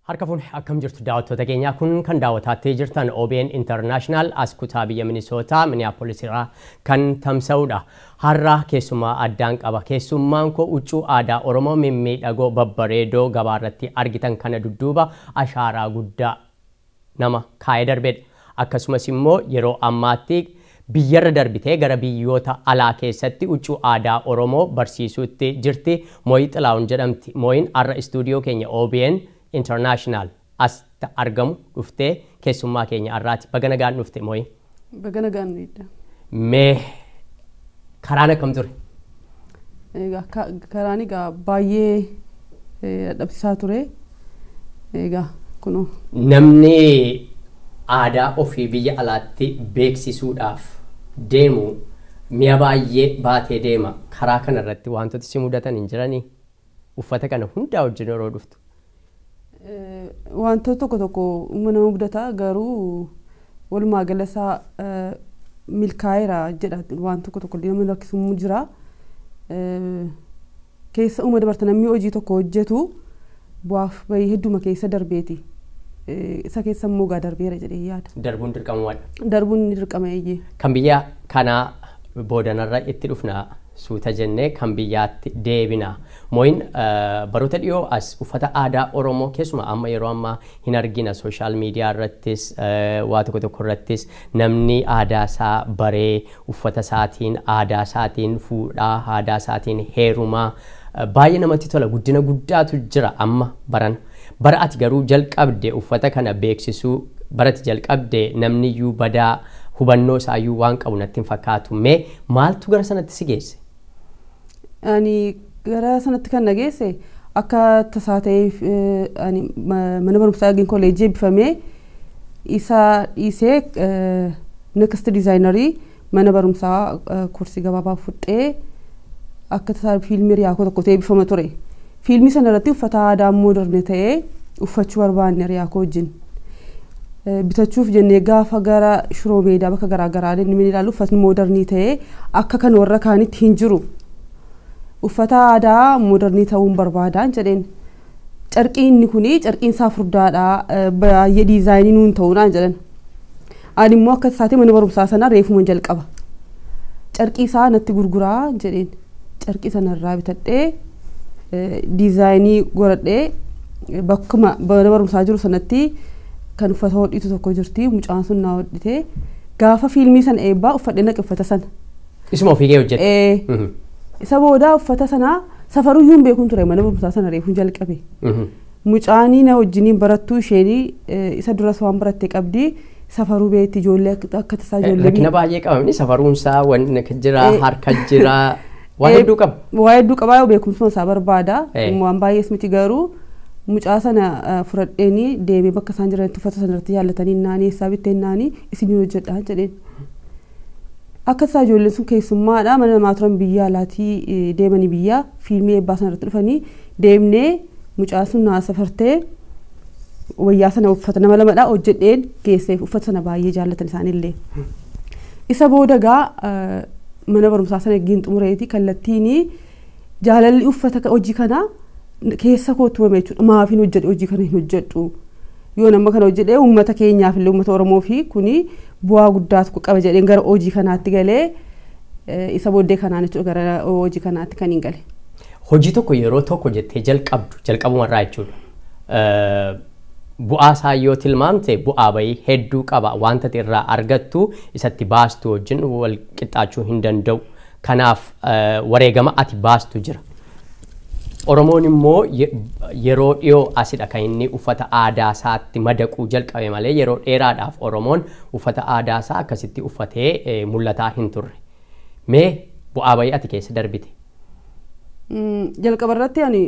Harka fuune, akkam jirtu daawwattoota keenyaa? Kun kan daawwataatti jirtan OBN International as kutaa biyya Minisootaa Minneapolis irraa kan tamsa'udha. Har'a keessummaa addaan qaba. Keessummaan koo huccuu aadaa Oromoo mimmiidhagoo babbareedoo gabaarratti argitan kana dudduuba ashaaraa guddaa nama kaa'ee darbedha. Akkasumas immoo yeroo ammaatti biyyarra darbitee gara biyyoota alaa keessatti huccuu aadaa Oromoo barsiisuutti jirti. Mooyii Xilaawun jedhamti. Mooyiin har'a istuudiyoo keenya OBN International as argamu dhuftee keessummaa keenya har'aati. Baga nagaan dhufte, Mooyii. Baga nagaan dhuftee. Mee karaan akkam ture? Egaa karaan egaa baay'ee dadhabsiisaa ture. Egaa kunoo. Namni aadaa ofii biyya alaatti beeksisuudhaaf deemu mi'a baay'ee baatee deema. Karaa kanarratti wantoota si mudatan hin jiranii? Uffata kana hundaa wajjin yeroo dhuftu. Wantoota tokko tokko nama mudata, garuu walumaa gala isaa milkaa'eera jedha. Waan tokko tokko nama rakkisuu jira. Keessa uuma dabarta, namni hojii tokko hojjetu bu'aaf bahii hedduma keessa darbeeti. Isa keessa immoo gaa darbeera jedhee yaada. Darbuun dirqamumadha. Darbuun ni dirqama, eeyyee. Kan biyya kanaa boodanarra itti dhufna, suuta jennee kan biyyaatti deebina. Mooyin, baroota dhiyoo as uffata aadaa Oromoo keessumaa amma yeroo ammaa hin argina, social media irrattis waa tokko tokko irrattis namni aadaa isaa baree uffata isaatiin, aadaa isaatiin fuudhaa, aadaa isaatiin heerumaa, baay'ee namatti tola, guddina guddaatu jira amma barana. Bara ati garuu jalqabde uffata kana beeksisuu, bara ati jalqabde namni iyyuu badaa hubannoo isaayyuu waan qabu natti hin fakkaatu. Mee maaltu gara sanatti si geesse? Ani gara sanatti kan na geesse akka tasaa ta'eef ani mana barumsaa yookiin kolleejjii eebbifamee isa dhiisee next designer mana barumsaa koorsii gabaabaa fudhee akka tasaa fiilmii riyaakoo tokko ta'ee eebbifama ture. Fiilmii sana irratti uffata aadaa modern ta'ee uffachuu barbaanne riyaakoo wajjin. Bitachuuf jennee gaafa gara Shiroo Meedaa bakka garaa garaa inni ilaalu uffatni modern ta'ee akka kan warra kaanitti hin jiru. Uffata aadaa modern ta'uun barbaadaan jedheen. Carqiin inni kuni carqiin isaa furdaadha, baay'ee design nuun ta'uudhaan jedhan. Ani immoo akka isaatti mana barumsaa sana reefuma jalqaba. Carqii isaa natti gurguraa jedheen. Carqii sanarraa bitadhee design godhadhee bakkuma mana barumsaa jiru sanatti kan uffata hodhitu tokko jirti, mucaan sun naa hodhite. Gaafa fiilmii sana eebbaa uffadhee naqe uffata sana. Isuma ofii kee hojjette. Isa booda uffata sana safaruyyuu hin beekuun ture, mana barumsaa sana reefuun jalqabe. Mucaanii na wajjiniin barattuu isheenii isa duras waan baratte qabdi, safaruu beetti, ijoollee akka tasaa ijoollee. Rakkina baay'ee qabamni safaruunsaa wanni jira, harka jira, waa hedduu qaba. Waa hedduu qabaa, beekumsuma isaa barbaada. Waan baay'ees miti, garuu mucaa sana fudhadheenii deemee bakka isaan jiranitti uffata sana irratti jaallatanii naanii eessaa bittee naanii isin hojjedhaa jedheen. Akka isaa ijoolleen sun keessummaadha, mana namaa turan, biyya alaatii deemanii biyya fiilmii eebbaa sana irratti dhufanii, deemnee mucaa sun naa safartee wayyaa sana uffata nama lamadha hojjedheen geesseef, uffata sana baay'ee jaallatan isaanillee. Isa booda gaa mana barumsaa sana eeggiin xumureeti kallattiinii jaalalli uffata hojii kanaa keessa kootti uumame jechuudha. Maaf hin hojjedhu, hojii kana hin hojjedhu? Yoo nama kana hojjedhee uummata keenyaaf illee, uummata Oromoo fi kuni bu'aa guddaa tokko qaba jedheen gara hojii kanaatti galee, isa booddee kanaan jechuudha gara hojii kanaatti kan hin gale. Hojii tokko yeroo tokko jettee jalqabdu jalqabumarraa jechuudha. Bu'aa isaa yoo tilmaamte bu'aa bahii hedduu qaba. Wanta ati irraa argattu isatti baastu wajjin wal qixxaachuu hin danda'u. Kanaaf wareegama ati baastu jira. Oromoon immoo yeroo dhiyoo asidha kan inni uffata aadaa isaatti madaquu jalqabe malee yeroo dheeraadhaaf Oromoon uffata aadaa isaa akkasitti uffatee mul'ataa hin turre. Mee bu'aa bahii ati keessa darbite? Jalqaba irratti ani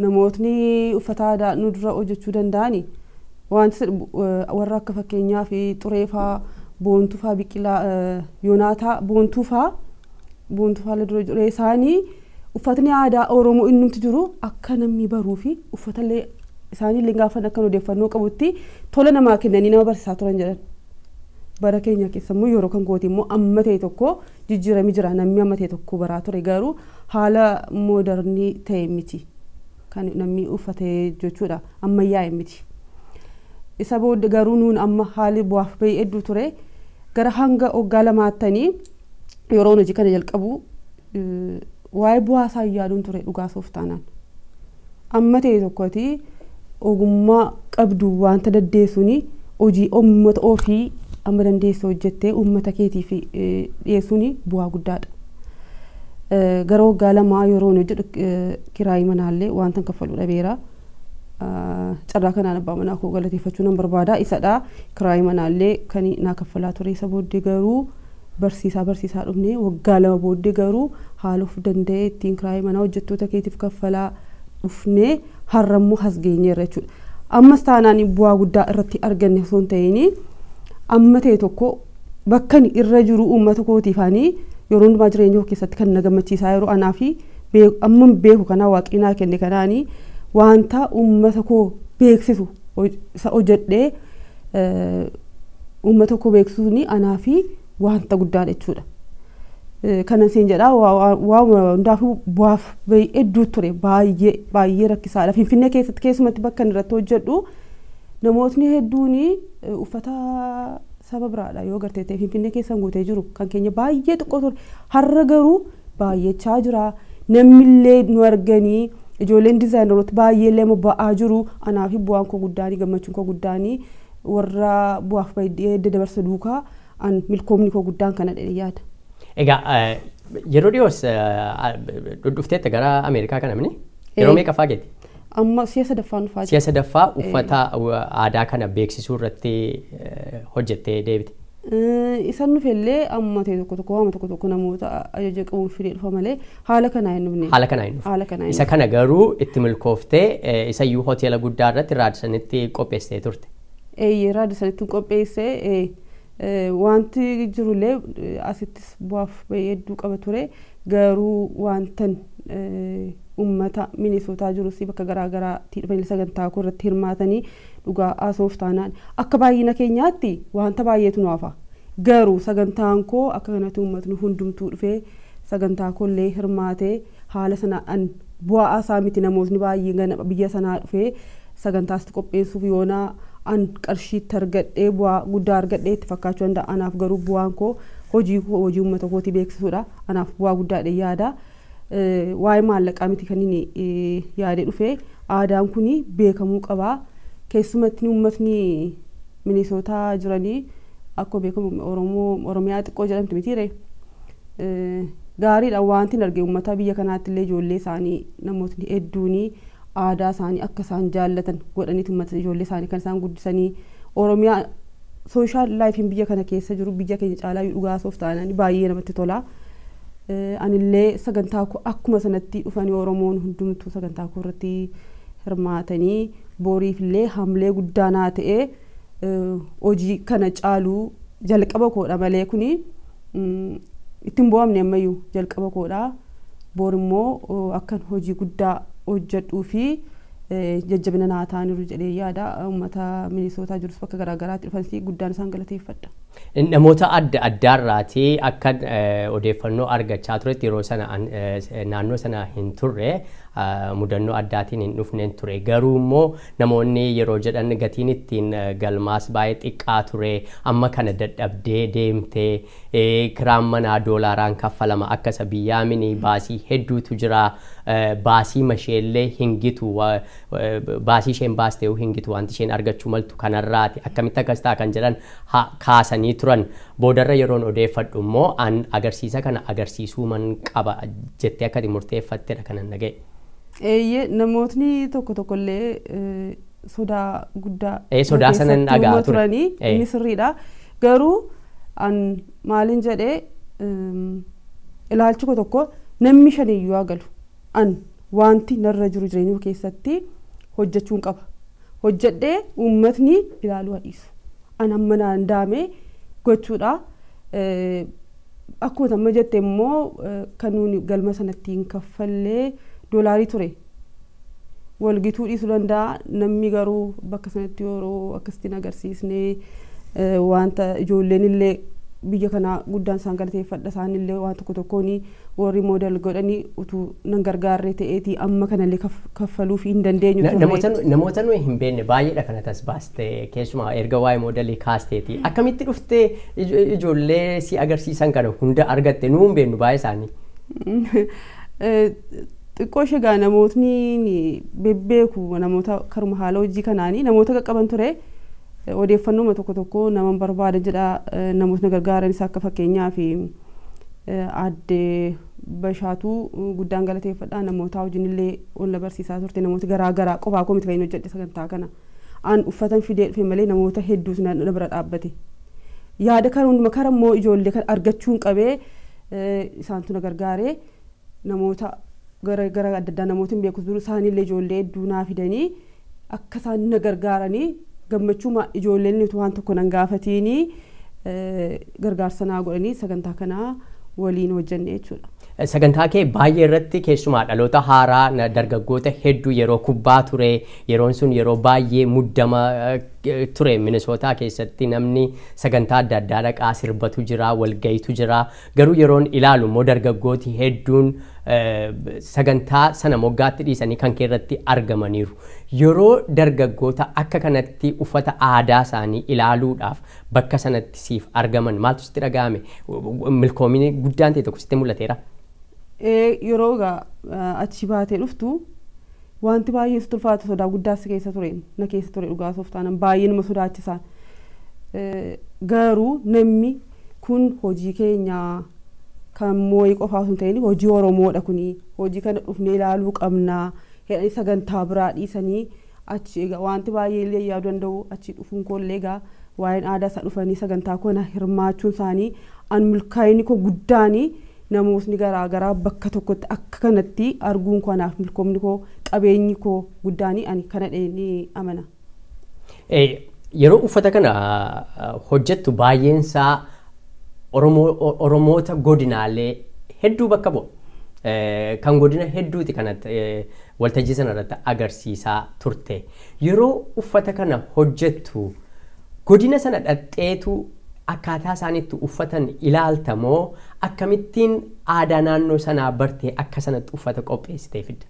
namootni uffata aadaa nu dura hojjechuu danda'ani wanti warra akka fakkeenyaa fi Xureefaa, Boontuufaa, Biqilaa, Yoonaataa, Boontuufaa dura jiree isaanii uffatni aadaa Oromoo innumti jiru akka namni baruu fi uffatallee isaaniillee gaafa akkan odeeffannoo qabutti tola namaa kennanii nama barsiisaa turan jedhan. Bara keenya keessa immoo yeroo kan kooti immoo amma ta'e tokko jijjiirami jira, namni amma ta'e tokko baraa ture, garuu haala modern ta'e miti kan namni uffatee jechuudha, ammayyaa'e miti. Isa booddee garuu nuun amma haalli bu'aaf bahii hedduu ture. Gara hanga waggaa lamaattanii yeroo hojii kana jalqabu waa'ee bu'aa isaa yaaduun ture dhugaa soof taanaan. Amma ta'e tokkotti ogummaa qabdu wanta daddeessuun hojii uummata ofii amma dandeessu hojjettee uummata keetiif dhiyeessuun bu'aa guddaadha. Gara waggaa lamaa yeroo hojjedhu kiraayii manaallee wanta kaffalu dhabeera. Carraa kanaan abbaa manaa koo galateeffachuu nan barbaada. Isadha kiraayii manaallee kan naa kaffalaa ture. Isa booddee garuu barsiisaa dhufnee waggaa lama booddee garuu haala of danda'ee ittiin kiraayii manaa hojjettoota keetiif kaffalaa dhufnee har'ammoo as geenyeerra jechuudha. Ammas taanaan bu'aa guddaa irratti arganne osoo hin ta'in amma ta'e tokko bakka irra jiru uummata kootiifaanii yeroo hundumaa jireenya koo keessatti kan na gammachiisaa yeroo anaa fi amma beeku kanaa waaqni naa kenne kanaanii wanta uummata koo beeksisu isa hojjedhee uummata koo beeksisuun anaa fi wanta guddaadha jechuudha. Kanan siin jedhaa waa hundaafuu bu'aaf bahii hedduu ture baay'ee baay'ee rakkisaadha. Finfinnee keessatti keessumatti bakka irratti hojjedhu namootni hedduun uffata saba biraadha yoo gartee ta'e Finfinnee keessan guutee jiru kan keenya baay'ee xiqqoo ture. Har'a garuu baay'achaa jira. Namnillee nu arganii ijoolleen diizaayineroota baay'ee illee ba'aa jiru. Anaa fi bu'aan koo guddaanii gammachuun koo guddaanii warra bu'aaf bahii daddabarsa duukaa an milkoomni koo guddaan kana dha yaada. Egaa yeroo dhiyoos dhufteetta gara Ameerikaa kana mini yeroo meeqa faageeti? Amma si'a sadaffaan dhufaa jira. Si'a sadaffaa uffata aadaa kana beeksisuu irratti hojjettee deebite. Isaan dhufellee amma ta'e tokko tokko waama tokko tokko namoota ajaja qabuun fidee dhufa malee haala kanaa hin dhufne. Haala kanaa hin dhufne. Isa kana garuu itti milkooftee isayyuu hoteela guddaa irratti Raadisanitti qopheessitee turte. Eeyyee Raadisanitti qopheessee wanti jirullee asittis bu'aaf bahii hedduu qaba ture garuu wantan uummata Minisootaa jirus bakka garaagaraatti dhufanii sagantaa koo irratti hirmaatanii dhugaa haasoof taanaan akka baay'ina keenyaatti wanta baay'eetu nu hafa. Garuu sagantaan koo akka kanatti uummatni hundumtuu dhufee sagantaa koollee hirmaatee haala sanaan bu'aa isaa miti namootni baay'een biyya sanaa dhufee sagantaas qopheessuuf yoonaa an qarshiitti argadhee bu'aa guddaa argadhee itti fakkaachuu danda'a. Anaaf garuu bu'aan koo hojii uummata kootii beeksisuudha. Anaaf bu'aa guddaadha yaada. Waa'ee maallaqaa miti kan inni yaadee dhufee aadaan kun beekamuu qaba. Keessumatti uummatni Minisootaa jiranii akkuma beekamu Oromiyaa xiqqoo jedhamti mitiire. Gaariidha wanti hin arge uummata biyya kanaatti illee ijoollee isaanii namootni hedduun aadaa isaanii akka isaan jaallatan godhaniitu uummata ijoollee isaanii kan isaan guddisanii Oromiyaa sooshaal laayifiin biyya kana keessa jiru biyya keenya caalaa dhugaa soof taanaan baay'ee namatti tola. Anillee sagantaa koo akkuma sanatti dhufanii Oromoon hundumtuu sagantaa koo irratti hirmaatanii boriifillee hamlee guddaa naa ta'ee hojii kana caaluu jalqaba koodha malee kuni ittiin bu'amne ammayyuu jalqaba koodha. Bor immoo akkan hojii guddaa hojjedhuu fi jajjabina naa ta'aniiru jedhee yaada. Uummata Minisootaa jirus bakka garaagaraatti dhufanis guddaan isaan galateeffadha. Namoota adda addaarraatii akka odeeffannoo argachaa turetti yeroo sana naannoo sana hin turre mudannoo addaatiin hin dhufneen ture. Garuu immoo namoonni yeroo jedhan gatiin ittiin galmaas baay'ee xiqqaa ture amma kana dadhabdee deemtee kiraan manaa doolaaraan kaffalama akka isa biyyaa mini baasii hedduutu jira baasii masheellee hin gitu baasii isheen baastee hin gitu wanti isheen argachuu maltu kanarraati akkamitti akkas ta'a kan jedhan kaasanii turan. Boodarra yeroon odeeffadhu immoo an agarsiisa kana agarsiisuu man qaba jettee akkati murteeffattedha kanan dhaga'e. Eeyyee namootni tokko tokkollee sodaa guddaa sodaa sanan dhaga'aa turanii inni sirriidha. Garuu an maalin jedhee ilaalchi koo tokko namni shaniyyuu haa galu an wanti narra jiru jireenya keessatti hojjechuun qaba. Hojjedhee uummatni ilaaluu dhiisu. An amma naan daame gochuudha. Akkuma amma jette immoo kan nuuni galma sanatti hin kaffallee doolaarii ture. Walgituu dhiisuu danda'a. Namni garuu bakka sanatti yeroo akkasitti agarsiisnee wanta ijoolleen illee Biyya kanaa guddaan isaan galateeffadha. Isaanillee waan tokko tokkoon warri moodel godhanii utuu nan gargaarree ta'eetii amma kanallee kaffaluuf hin dandeenyu turre. Namoota nuyi hin beekne baay'eedha kana tas baaste, keessumaa erga waa'ee moodelii kaasteeti. Akkamitti dhuftee ijoollee si agarsiisan kana hunda argatte? Nuu hin beeknu baay'ee isaanii. Xiqqoo ishee gaa namootni bebbeeku, namoota karuma haala hojii kanaanii namoota qaqqaban ture. Odeeffannoo tokko tokko nama barbaada jedha, namootni gargaaranis akka fakkeenyaa fi aadde Bashaatuu guddaan galateeffadha. Namoota wajjin illee ol na barsiisaa turte, namoota garaa garaa. Qofaa koo miti kan inni hojjedhe sagantaa kana. An uffatan fidee dhufe malee namoota hedduutu na bira dhaabbate. Yaada kana hunduma kara immoo ijoollee kan argachuun qabee isaantu na gargaaree, namoota gara gara adda addaa namoota hin beeku dur isaanillee ijoollee hedduu naa fidanii akka isaan na gargaaranii gammachuma ijoolleen waan tokko nan gaafatiini gargaarsa naa godhanii sagantaa kanaa waliin hojjenne jechuudha. Sagantaa kee baay'ee irratti keessumaa dhaloota haaraa dargaggoota hedduu yeroo kubbaa ture, yeroon sun yeroo baay'ee muddama ture Minisootaa keessatti, namni sagantaa adda addaa dhaqaa sirbatu jira, walgayitu jira. Garuu yeroon ilaalu immoo dargaggooti hedduun sagantaa sana moggaatti dhiisanii kan kee irratti argamaniiru. Yeroo dargaggoota akka kanatti uffata aadaa isaanii ilaaluudhaaf bakka sanatti siif argaman maaltu sitti dhaga'ame? Milkoomini guddaan ta'e tokko sitti mul'ateera? Yeroo egaa achi baatee dhuftu wanti baay'ee sitti ulfaatu sodaa guddaa si keessa ture, na keessa ture dhugaa softaanan baay'ee nama sodaachisaa. Garuu namni kun hojii keenya kan moo'ii qofaa osoo hin ta'in hojii Oromoodha, kuni hojii kana dhufnee ilaaluu qabna jedhanii sagantaa biraa dhiisanii achi egaa wanti baay'ee illee yaaduu danda'u achi dhufuun koollee egaa waa'een aadaa isaa dhufanii sagantaa kana hirmaachuun isaanii an milkaa'inni koo guddaanii namootni garaa garaa bakka tokkotti akka kanatti arguun koo anaaf milkoomni koo qabeenyi koo guddaanii ani kana dheenii amana. Yeroo uffata kana hojjettu baay'een isaa Oromoota godinaalee hedduu bakka bu'a. Kan godina hedduuti kanatti waltajjii sana irratti agarsiisaa turte. Yeroo uffata kana hojjettu godina sana dhaqxeetu akkaataa isaaniitti uffatan ilaalta moo akkamittiin aadaa naannoo sanaa bartee akka sanatti uffata qopheessitee fidda?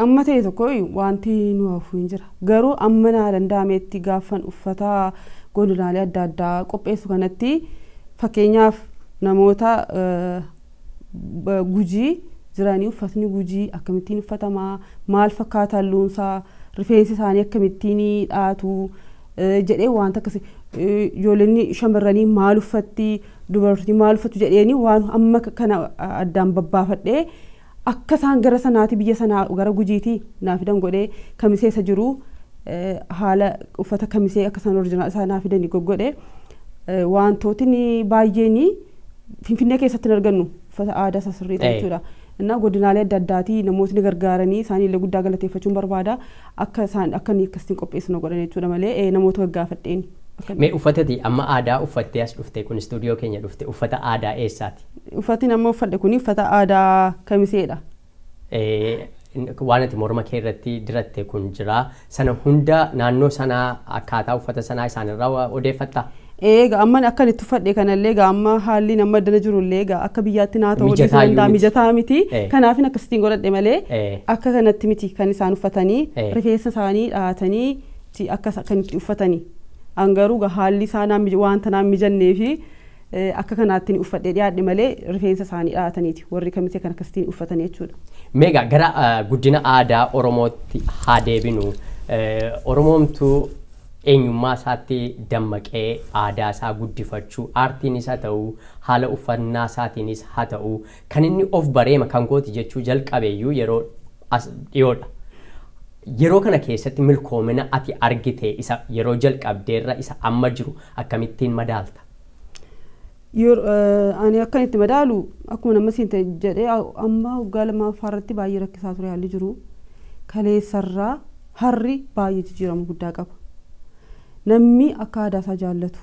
Amma ta'e tokko wanti nu hafu hin jira. Garuu amma naa danda'ametti gaafan uffata godinaalee adda addaa qopheessu kanatti fakkeenyaaf namoota Gujii jiranii uffatni Gujii akkamittiin uffatamaa, maal fakkaata, halluunsaa, rifeensi isaanii akkamittiin dhaatu jedhee wanta akkasii, ijoolleen shamarranii maal uffatti, dubartii maal uffatu jedheeni waan amma kana addaan babbaafadhee akka isaan gara sanaati biyya sanaa gara Gujiitii naa fidan godhee, Kamisee isa jiru haala uffata Kamisee akka isaan original isaa naa fidanii goggodhe. Wantootni baay'een Finfinnee keessatti hin argannu uffata aadaa isa sirrii jechuudha. Innaa godinaalee adda addaatii namootni gargaaranii isaanii illee guddaa galateeffachuun barbaada, akka isaan akka inni akkasitiin qopheessinu godhan jechuudha malee namoota gaggaafadheen. Mee uffatati amma aadaa uffattee as dhufte kun, istuudiyoo keenya dhufte, uffata aadaa eessaati? Uffati nama uffadhe kun uffata aadaa Kamiseedha. Waan ati morma kee irratti diratte kun jira. Sana hunda naannoo sanaa akkaataa uffata sanaa isaanirraa odeeffattaa? Egaa amma akkan itti uffadhe kanallee egaa amma haalli nama addana jirullee egaa akka biyyaatti naa ta'uu dhiisuu danda'a, mijataa miti. Kanaafin akkasittiin godhadhe malee akka kanatti miti kan isaan uffatanii, rifeensa isaanii dhahatanii akka kan itti uffatanii. An garuu haalli isaa wanta naan mijannee fi akka kanaatti uffadhee dhiyaadhe malee rifeensa isaanii dhahataniiti warri Kamisee kan akkasittiin uffatanii jechuudha. Meegaa gara guddina aadaa Oromootti haa deebinu. Oromoomtuu eenyummaa isaatti dammaqee aadaa isaa guddifachuu, aartiinis haa ta'u, haala uffannaa isaatiinis haa ta'u, kan inni of bareema kan kooti jechuu jalqabeeyyuu yeroo as dhiyoodha. Yeroo kana keessatti milkoomina ati argite isa yeroo jalqabdeerra isa amma jiru akkamittiin madaalta? Ani akkan itti madaalu akkuma nama siin ta'e jedhee amma waggaa 2ffaa irratti baay'ee rakkisaa ture haalli jiru. Kaleessarraa harri baay'ee jijjiirama guddaa qaba. Namni akka aadaa isaa jaallatu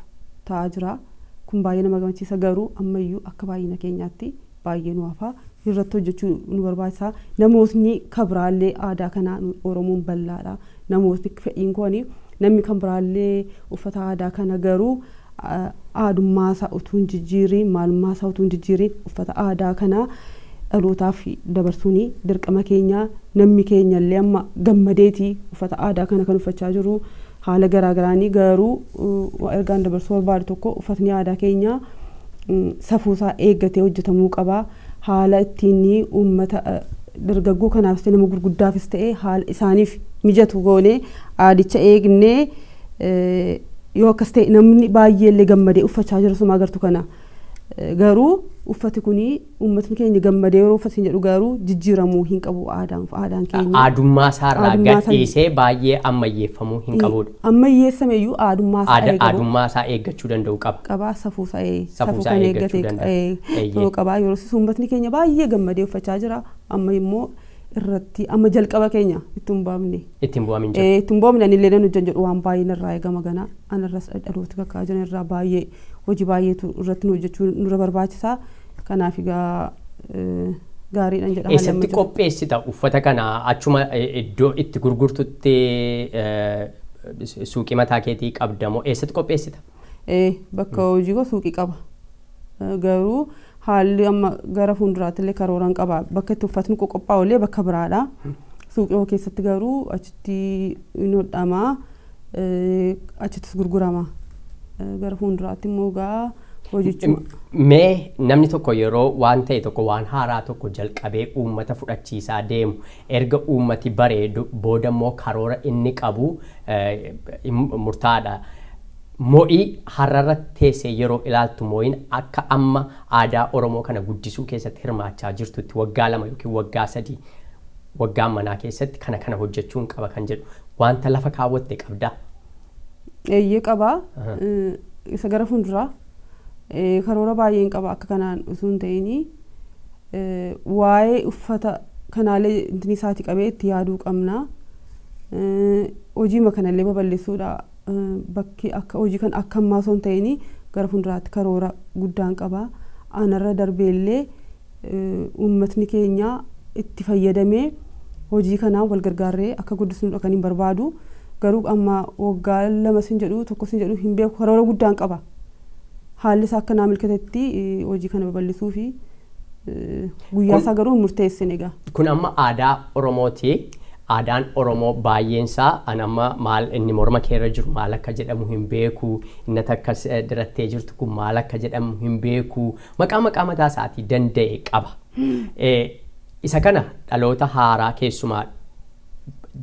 ta'aa jira. Kun baay'ee nama gammachiisa, garuu ammayyuu akka baay'ina keenyaatti baay'ee nu hafaa. Irratti hojjechuu nu barbaachisa. Namootni kan biraallee aadaa kanaa, Oromoon bal'aadha. Namootni fedhiin kooni namni kan biraallee uffata aadaa kana garuu Aadummaa isaa utuu hin jijjiiriin, maalummaa isaa utuu hin jijjiiriin uffata aadaa kanaa dhalootaaf dabarsuun dirqama keenya. Namni keenya illee amma gammadeeti uffata aadaa kana kan uffachaa jiru haala garaagaraanii. Garuu ergaan dabarsuu barbaadu tokko, uffatni aadaa keenyaa safuusaa eeggatee hojjetamuu qaba. Haala ittiin uummata dargaggoo kanaafis ta'e, nama gurguddaafis ta'e, haala isaaniif mijatu goonee aadicha eegnee yoo akkas ta'e, namni baay'ee illee gammadee uffachaa jira suma agartu kana. Garuu uffati kuni uummatni keenya gammadee yeroo uffatu jedhu, garuu jijjiiramuu hin qabu aadaan keenya. Aadummaa isaarraa gadhiisee baay'ee ammayyeeffamuu hin qabudha. Ammayyeessame iyyuu aadummaa isaa eeguu. Aadummaa isaa eeggachuu danda'u qaba. Qabaa, safuu isaa safuu kan eeggate ta'uu qaba. Yeroo uummatni keenya baay'ee gammadee uffachaa jira. Amma immoo irratti amma jalqaba keenya itti hin baafne. Itti hin bu'amin jiru. Itti hin bu'amne. Anillee nan hojjan jedhu, waan baay'een irraa eegama ganaa. Anarras dhaloota kakkaa jiran irraa baay'ee hojii baay'eetu irratti nu hojjechuu nurra barbaachisaa. Kanaaf egaa gaariidhaan jedha. Eessatti qopheessita uffata kana? Achuma iddoo itti gurgurtutti suuqii mataa keetii qabda moo eessatti qopheessita? Bakka hojii koo suuqii qaba. Garuu haalli amma gara fuulduraatti illee karooraan qaba. Bakka itti uffatni qophaa'u illee bakka biraadha. Suuqii koo keessatti garuu achitti hin hodhama. Achittis gurgurama. Gara fuulduraatti immoo gaa hojichuma. Mee namni tokko yeroo waan ta'e tokko, waan haaraa tokko jalqabee uummata fudhachiisaa deemu, erga uummati baree booda immoo karoora inni qabu murtaa'aadha. Mo'ii har'arra teessee yeroo ilaaltu, mo'iin akka amma aadaa Oromoo kana guddisuu keessatti hirmaachaa jirtutti, waggaa 2 yookiin waggaa 3, waggaa manaa keessatti kana kana hojjechuun qaba kan jedhu wanta lafa kaawwatte qabdaa? Eeyyee, qabaa. Isa gara fuulduraa karoora baay'een qaba. Akka kanaan osoo hin ta'in waa'ee uffata kanaalee intini isaatii qabee itti yaaduu qabna. Hojiima kanallee babal'isuudha. Bakki akka hojii kan akka ammaa osoo hin ta'in gara fuulduraatti karoora guddaan qaba. Anarra darbeellee uummatni keenya itti fayyadamee hojii kanaan wal gargaarree akka guddisnudha kan hin barbaadu. Garuu amma waggaa 2 sin jedhu, 1 sin jedhu hin beeku, karoora guddaan qaba. Haalli isaa akka naa milkatetti hojii kana babal'isuu fi guyyaa isaa garuu hin murteessine egaa. Kun amma aadaa Oromooti. Aadaan Oromoo baay'eensaa an amma maal inni morma keerra jiru maal akka jedhamu hin beeku. Inni akkas dirattee jirtu kun maal akka jedhamu hin beeku. Maqaa mataa isaatii danda'e qaba. Isa kana dhaloota haaraa, keessumaa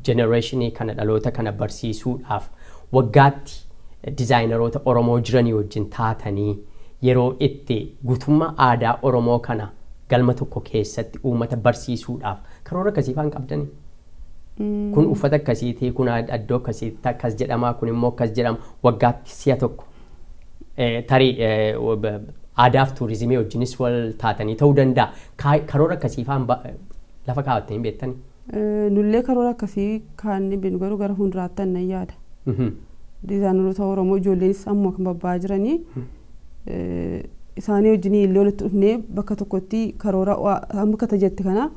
generation kana, dhaloota kana barsiisuudhaaf waggaatti dizaayineroota Oromoo jiranii wajjin taatanii yeroo itti guutummaa aadaa Oromoo kana galma tokko keessatti uummata barsiisuudhaaf karoora akkasii faan qabdanii? Kun uffata akkasiitii, kun iddoo akkasiitti akkas jedhama, kun immoo akkas jedhama, waggaatti si'a tokko. Tarii aadaaf tuurizimii wajjinis wal taatanii ta'uu danda'a. Karoora akkasii faan lafa kaawwattanii beektanii? Nullee karoora akkasii kaannee beeknu, garuu gara fuulduraatti nan yaada. Dizaayineroota Oromoo ijoolleenis amma kan babba'aa jiranii isaanii wajjin illee walitti dhufnee bakka tokkotti karoora amma akka jette kana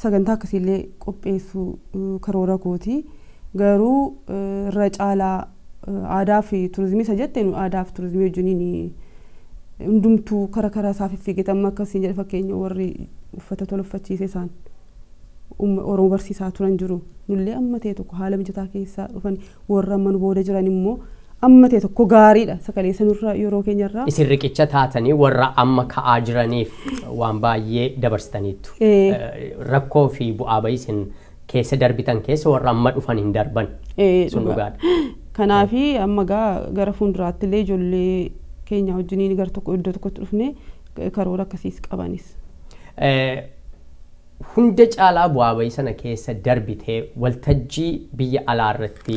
sagantaa akkasiillee qopheessuu karoora kooti. Garuu irra caalaa aadaa fi turizimii isa jette, nu aadaa fi turizimii wajjiniin hundumtuu kara karaa isaa fiffiigete. Amma akkasiin jedhe, fakkeenya warri uffata tolfachiise isaan Oromoo barsiisaa turan jiru. Nullee amma ta'e tokko haala mijataa keessaa dhufan, warra amma nu booda jiran immoo amma ta'e tokko gaariidha. Sakaleessa nurra yeroo keenyarraa. Isin riqicha taatanii warra amma ka'aa jiraniif waan baay'ee dabarsitaniittu. Rakkoo fi bu'aa bahii isin keessa darbitan keessa warra amma dhufan hin darban. Sun dhugaadha. Kanaafi amma gara fuulduraatti illee ijoollee keenya wajjiniin gara tokko iddoo tokkotti dhufnee karoora akkasiis qabanis. Hunda caalaa bu'aa bahii sana keessa darbitee waltajjii biyya alaa irratti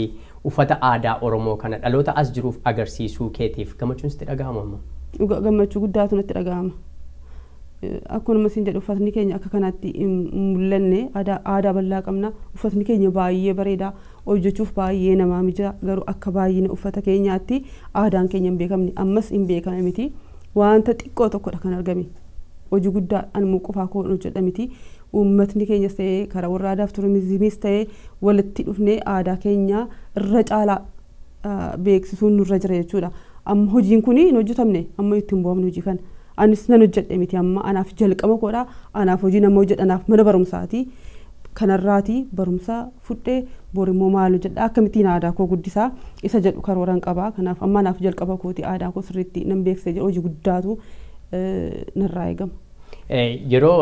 uffata aadaa Oromoo kana dhaloota as jiruuf agarsiisuu keetiif gammachuun sitti dhaga'ama ammoo? Gammachuu guddaatu natti dhaga'ama. Akkuma isin jedhu, uffatni keenya akka kanatti hin mul'anne. Aadaa bal'aa qabna. Uffatni keenya baay'ee bareeda. Hojjechuuf baay'ee namaa mija, garuu akka baay'ina uffata keenyaatti aadaan keenya hin beekamne, ammas hin beekame miti. Wanta xiqqoo tokkodha kan argame. Hojii guddaa anuma qofaa koo hojjedha miti. Uummatni keenyas ta'ee, karaa warra aadaa fi turizimiis ta'ee, walitti dhufnee aadaa keenya irra caalaa beeksisuun nurra jira jechuudha. Amma hojiin kun hin hojjetamne, amma ittiin bu'amne hojii kana. Anis nan hojjedhe miti, amma anaaf jalqaba koodha, anaaf hojii nama hojjedha, anaaf mana barumsaati. Kanarraati barumsa fudhee bor immoo maal hojjedha, akkamittiin aadaa koo guddisaa isa jedhu karooran qaba. Kanaaf amma anaaf jalqaba kooti, aadaa koo sirriitti nan beeksise jedhu, hojii guddaatu narraa eegama. Yeroo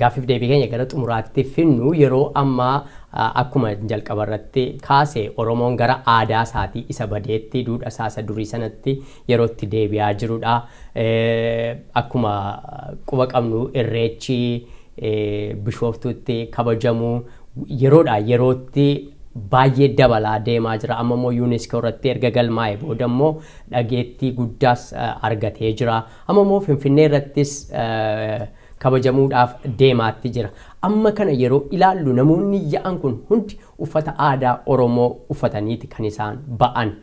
gaaffiif deebii keenya gara xumuraatti finnu, yeroo ammaa akkuma jalqaba irratti kaase Oromoon gara aadaa isaatii isa badeetti, duudhaa isaa isa durii sanatti yeroo itti deebi'aa jirudha. Akkuma quba qabnu irreechi Bishooftuutti kabajamu yeroodhaa yerootti baay'ee dabalaa deemaa jira. Amma immoo UNESCO irratti erga galmaa'e booda immoo dhageettii guddaas argatee jira. Amma immoo Finfinnee irrattis kabajamuudhaaf deemaatti jira. Amma kana yeroo ilaallu namoonni yaa'an kun hundi uffata aadaa Oromoo uffataniiti kan isaan ba'an.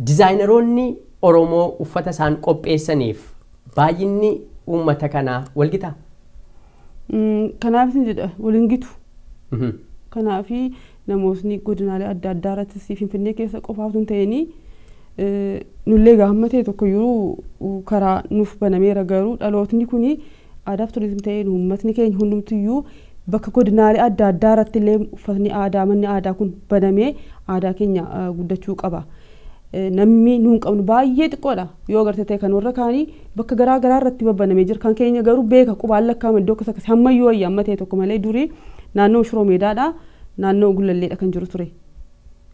Dizaayineroonni Oromoo uffata isaan qopheessaniif baay'inni uummata kanaa walgitaa? Kanaaf isin jedha, waliin gitu. Kanaafi namootni godinaalee adda addaa irrattis Finfinnee keessa qofaaf hin ta'inii, nullee gahamma ta'e tokko yeroo karaa nuuf banameera, garuu dhalootni kuni aadaaf turizimii ta'ee uummatni keenya hundumtiyyuu bakka godinaalee adda addaa irratti illee uffatni aadaa, manni aadaa kun banamee aadaa keenya guddachuu qaba. Namni nuun qabnu baay'ee xiqqoodha yoo agarte ta'e, kan warra kaanii bakka garaa garaa irratti babbanamee jira. Kan keenya garuu beeka qubaan lakkaa'ama iddoo akkas akkasii hammayyuu wayya amma ta'e tokko malee, durii naannoo Shiroo Meedaadha, naannoo Gullalleedha kan jiru ture.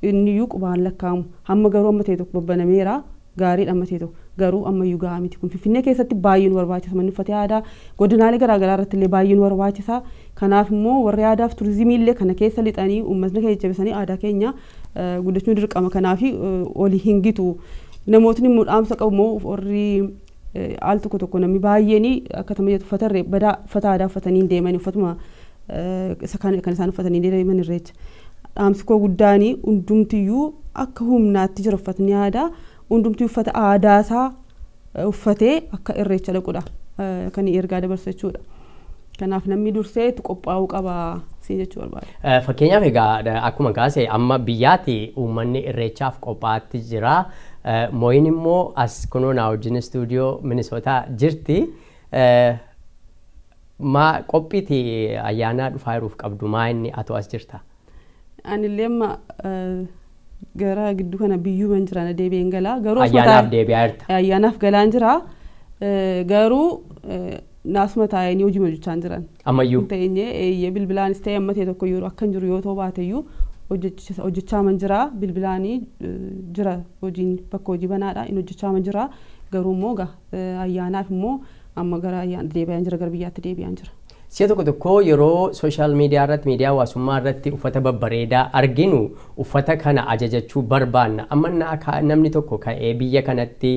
Inniyyuu qubaan lakkaa'amu. Hamma garuu amma ta'e tokko babbanameera, gaariidha amma ta'e tokko, garuu ammayyuu gahaa miti. Kun Finfinnee keessatti baay'ee nu barbaachisa, manni uffata aadaa godinaalee garaa garaa irratti illee baay'ee nu barbaachisa. Kanaaf immoo warri aadaaf turizimii illee kana keessa lixanii uummatni keenya jajjabeessanii aadaa keenya guddachuun dirqama. Kanaaf olii hin gitu. Namootni immoo dhaamsa qabu immoo warri al tokko tokko namni baay'een akka tama jedhu uffata badaa uffata aadaa uffatanii hin deeman, uffatuma isa kan isaan uffatanii deeman irreecha. Dhaamsi koo guddaanii hundumtiyyuu akka humnaatti jira uffatni aadaa, hundumtii uffata aadaa isaa uffatee akka irreecha dhaqudha kan ergaa dabarsu jechuudha. Kanaaf namni dursee itti qophaa'uu qaba siin jechuu barbaada. Fakkeenyaaf egaa akkuma kaase amma biyyaatti uummanni irreechaaf qophaa'aatti jira. Mooyin immoo as kunoo naa wajjin istuudiyoo Minisootaa jirti. Maa qophiiti ayyaana dhufaa jiruuf qabdu maa inni atoo as jirta? Anillee amma gara gidduu kana biyyuuman jira, na deebi'een galaa. Garuu ayyaanaaf deebi'aa jirta. Ayyaanaaf galaan jira. Garuu naasuma taa'anii hojii hojjechaa jiran. Ammayyuu. Ta'eenye eeyyee, bilbilaanis ta'e amma ta'e tokko yeroo akkan jiru yoo ta'u baateyyuu hojjechaa man jira, bilbilaanii jira, hojiin bakka hojii banaadha, inni hojjechaa man jira. Garuu immoo ayyaanaaf immoo amma gara ayyaana deebi'aan jira, gara biyyaatti deebi'aan jira. Si'a tokko tokko yeroo sooshaal miidiyaa irratti, miidiyaa hawaasummaa irratti uffata babbareedaa arginu, uffata kana ajajachuu barbaanna. Amma namni tokko ka'ee biyya kanatti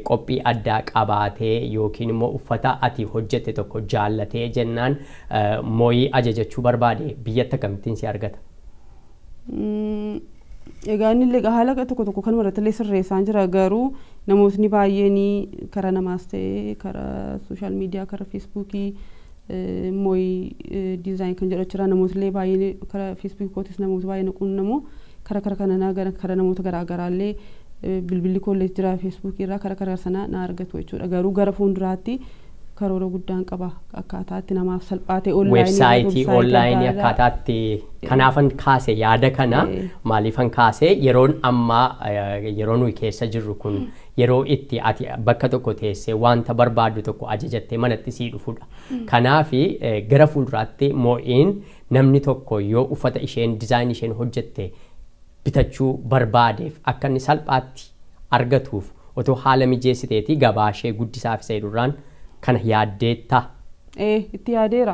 qophii addaa qabaatee yookiin immoo uffata ati hojjette tokko jaallatee jennaan mooyii ajajachuu barbaade, biyyatti akkamittiin si argata? Egaa inni illee haala tokko tokko kanuma irratti illee sirreessaan jira, garuu namootni baay'een karaa namaas ta'e karaa sooshaal miidiyaa, karaa feesbuukii mooyii design kan jedhu jira, namoota illee baay'een karaa feesbuukii kootis namoota baay'ee na quunnamu, karaa kana karaa namoota garaa garaallee bilbilli koollee jira, feesbuukii irraa karaa sana na argatu jechuudha. Garuu gara fuulduraatti karoora guddaan qaba akkaataa itti namaaf salphaa ta'e onlaayinii, weebsaayitii onlaayinii akkaataatti. Kanaafan kaase yaada kana. Maaliifan kaase, yeroon ammaa yeroo nuyi keessa jirru kun yeroo itti ati bakka tokko teessee wanta barbaaddu tokko ajajattee manatti sii dhufudha. Kanaafi gara fuulduraatti moo'iin namni tokko yoo uffata isheen dizaayinii isheen hojjette bitachuu barbaadeef akka inni salphaatti argatuuf otoo haala mijeessiteeti gabaa ishee guddisaaf isa jedhurraan kana yaaddeetta. Itti yaadeera.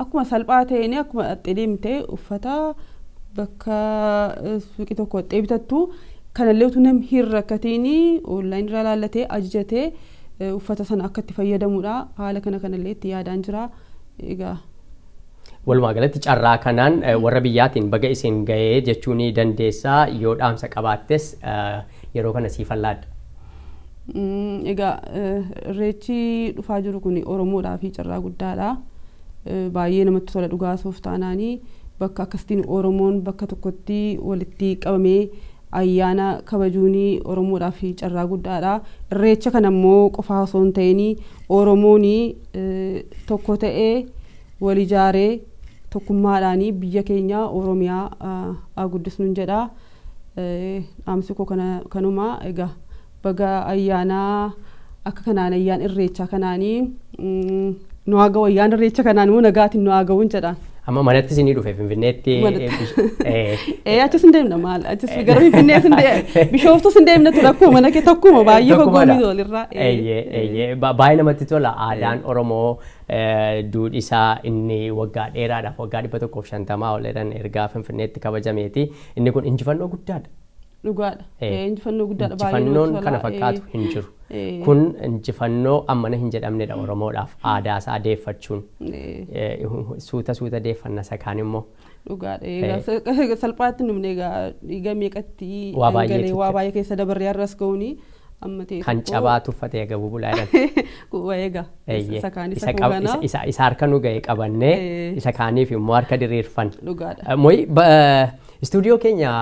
Akkuma salphaa ta'een akkuma dhaxxee deemtee uffata bakka suuqii tokko dhaxxee bitattu kanallee utuu namni hin rakkatiin onlaayinii irraa laallatee ajajatee uffata sana akka itti fayyadamudha. Haala kana kanallee itti yaadaan jira. Egaa. Walumaa galatti carraa kanaan warra biyyaatiin baga isin gahee jechuu ni dandeessaa, yoo dhaamsa qabaattes yeroo kana siif allaadha. Egaa irreechi dhufaa jiru kun Oromoodhaaf carraa guddaadha. Baay'ee namatti tola dhugaa soof taanaanii bakka akkasitiin Oromoon bakka tokkotti walitti qabamee Ayyaana kabajuun Oromoodhaaf carraa guddaadha. Irreecha kana immoo qofaa osoo hin ta'in Oromoon tokko ta'ee wal ijaaree tokkummaadhaan biyya keenya Oromiyaa haa guddisnu jedha. Dhaamsi koo kanuma. Egaa baga ayyaanaa akka kanaan ayyaana irreechaa kanaanii nu haa ga'u, ayyaana irreecha kanaan immoo nagaatiin nu haa ga'uun jedha. Amma manatti isinii dhufe Finfinneetti. Achis hin deemna, maal, achis gara Finfinnees hin deemna, Bishooftus hin deemna ture, akkuma mana kee tokkuma, baay'ee fagoo miti walirraa. Eeyyee, baay'ee namatti tola. Aadaan Oromoo duudhisaa inni waggaa dheeraadhaaf, waggaa 150 ol jedhan, ergaa Finfinneetti kabajameeti. Inni kun injifannoo guddaadha. Dhugaadha. Injifannoo guddaadha, baay'ee. Injifannoon kana fakkaatu hin jiru. Kun injifannoo ammana hin jedhamnedha Oromoodhaaf, aadaa isaa deeffachuun. Suuta suuta deeffanna isa kaan immoo. Dhugaadha. Salphaatti numne egaa, dhiiga meeqatti dhangalee, waa baay'ee keessa dabarree har'as ga'uuni amma ta'e. Kan cabaa tuffatee gabuu bulaa jedhan. Egaa isa kaan isa kana. Isa harka nu ga'e qabannee isa kaaniif immoo harka diriirfanna. Dhugaadha. Moyi, istuudiyoo keenya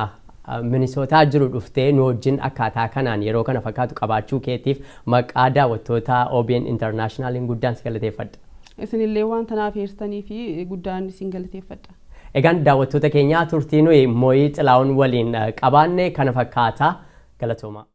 Minisootaa jiru dhuftee nu wajjin akkaataa kanaan yeroo kana fakkaatu qabaachuu keetiif maqaa daawwattoota OBN Internationaliin guddaan si galateeffadha. Isinillee waan tanaaf heertanii fi guddaan isin galateeffadha. Egaan daawwattoota keenyaa, turtii nuyi Mooyii Xilaa'uun waliin qabaanne kana fakkaata. Galatooma.